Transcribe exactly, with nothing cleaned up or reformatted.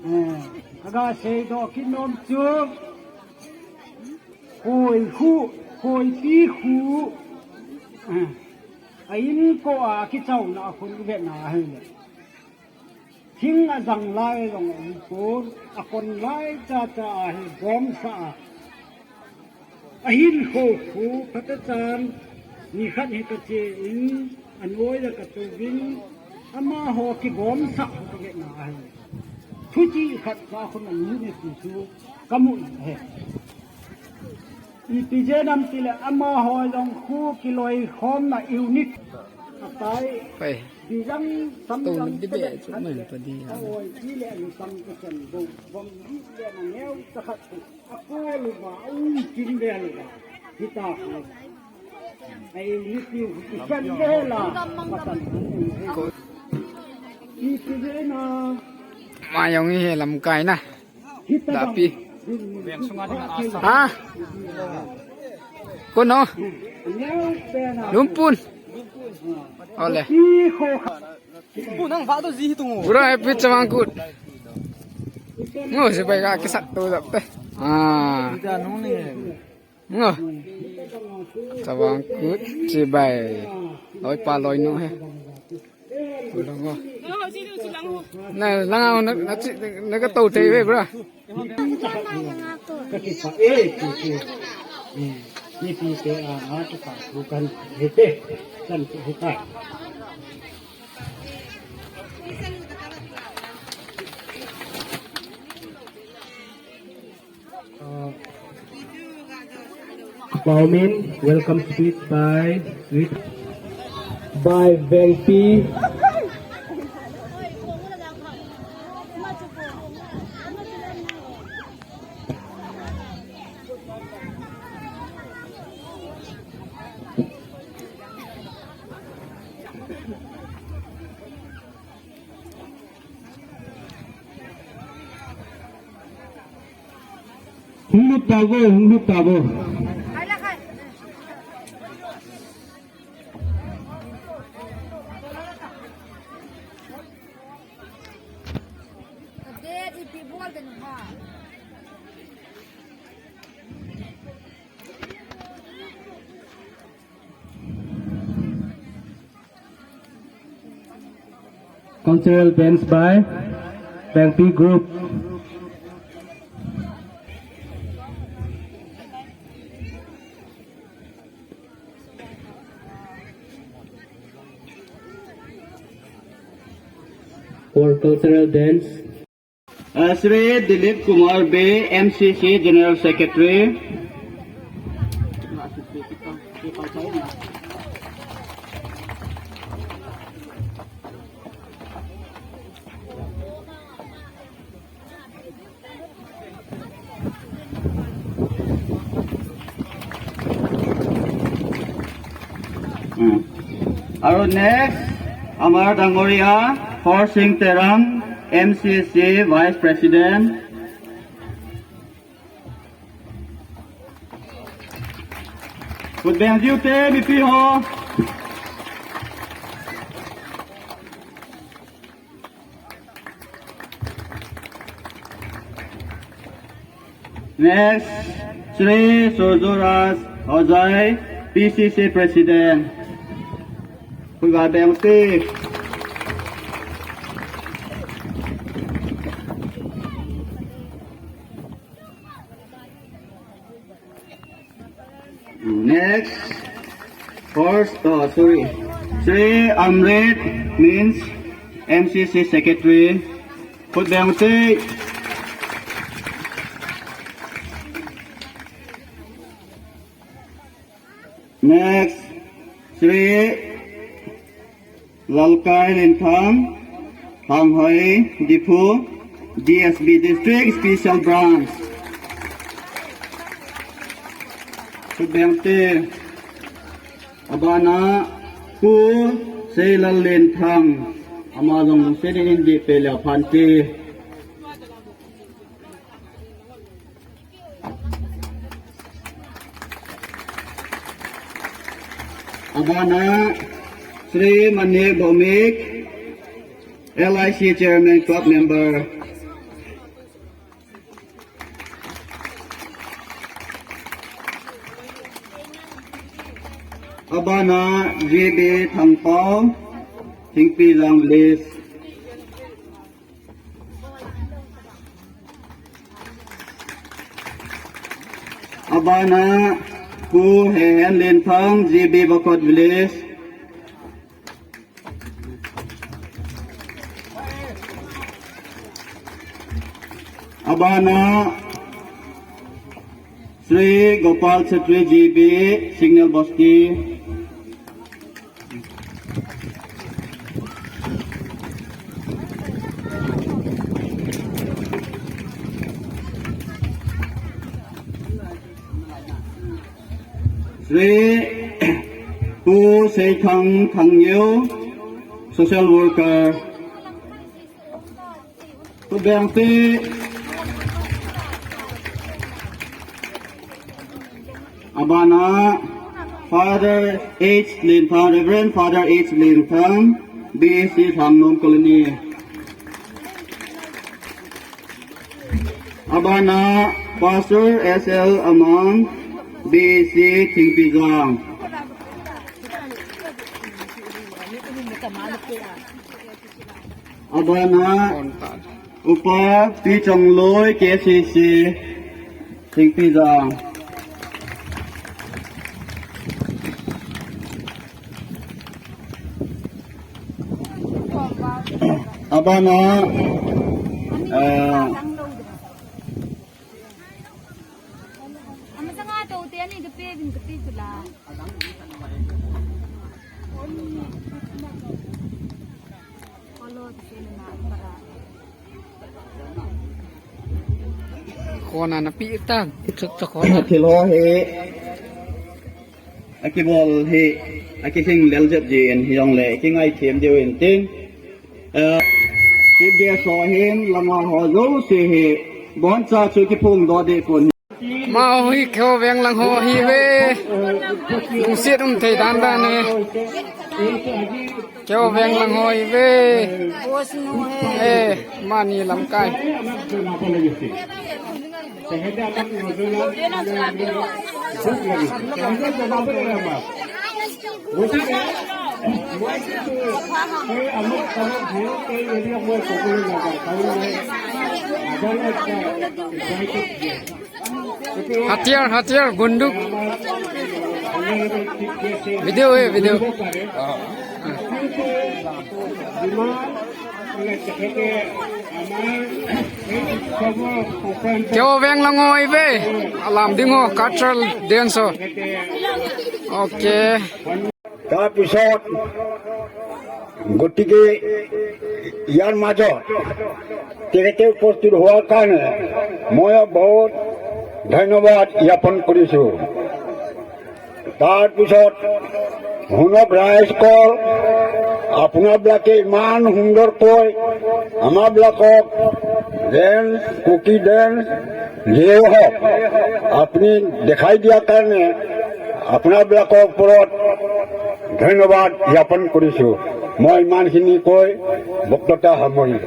Eh, aga seidoh kit nom chu, Khoi khu, Khoipi khu, eh, a inko a kichauna a khun i vetna ahile, thing a jang lai jong a um pon, a kon lai cha cha a hi bomb sa a. Ahin kho khu phatechan, nikhat hi ka che in, a noi a ka tou vin, amaho kibomsah ho ka vetna ahi. Thuchih khat ka khun a ni ni ti chu ka mu in ahi. Ipi jeh ham tile amaho jong khu kiloikhomna unit a tai. Pai. Bijang sam tou jang di be chu mai pa di. Oi, ile an sam ka sem bo, bom di le na neo ta khat. Mayong hi lamkai na. Dapi. Ha? Kono? Lumpun. Ole. Bura, happy Chavang Kut. Ngo, sipai ka kisat tu dap te. Ah. Ngo. Chavang Kut chibai. Loi pa loi nu he. Ngo. Na, lang au, na, na, chi, na ka tou te ve, bura. Ka kisa e, ki, ki. Hmm. Ni pi te a, nga ki pa, bukan hete. Kan ki heta. Uh, Paumin, welcome speech by, by Vengpi. Hung lut ta vo, hung lut ta vo. Cultural dance by Vengpi Group. For cultural dance. Uh, Shri Dilip Kumar Bey, M C C General Secretary. Hmm. Aru next, amar dangoria, Horsing Terang, M C C Vice President. Khut beng jiu te, mipi ho. Next, Shri Surjuraj Hojai, P C C President. Khut beng te. Next, first, oh, sorry. Shri Amrit means M C C Secretary. Khut beng te. Next, Shri Lalkai Lenthang, Thanghoi, Diphu, D S B District Special Branch. Khut beng te. Abana, Pu Seilal Lenthang, ama jong lungset in dih pe leu phan te. Abana, Shri Manik Bhowmik, L I C Chairman, Club Member. Abana G B Thangpao, Thingpijang Village. Abana Pu Hehen Lenthang, G B Bakot Village. Abana Sri Gopal Chetri, G B, Signal Basti. Sri Pu Seithang Thangyo, social worker. Pu Bengpi. Abana Father H Lenthang, Reverend Father H Lenthang, B A C Thangnom Colony. Abana Pastor S L Amang, B A C Thingpijang. Abana Upa Pi Chongloi, K C C, Thingpijang. Abana, eh, Khona na pi ta, chok chok khona. Thil ho hi, akibol hi, akihing lel jep jin, hijongle, kingaithem diu in tin. Eh, kibia so hin, langa ho jouse hi, boncha chu kiphong doh deh pon. Amaho hi Keo Veng lang ho ahi ve. Lungset um thei dan dan e. Keo Veng lang ho ahi ve. Eh, amani lamkai. Hatiyar, hatiyar, bunduk. Video hai, video. Keo Veng lang ho ahi ve. Alam ding ho, cultural dance ho. Okay. Tarpisot, gotike, yar majot, tekhete uposthit hoa karone, moi bahut dhonyobad gyapon korisu. Tarpisot, Hunok Raijkol, apuna bilake iman sundor koi, ama bilakok, dance, Kuki dance, যিয়ে হওক, আপুনি দেখাই দিয়াৰ কাৰণে আপোনাবিলাকৰ ওপৰত ধন্যবাদ জ্ঞাপন কৰিছোঁ। মই ইমানখিনি কৈ বক্তৃতা সামৰিলোঁ।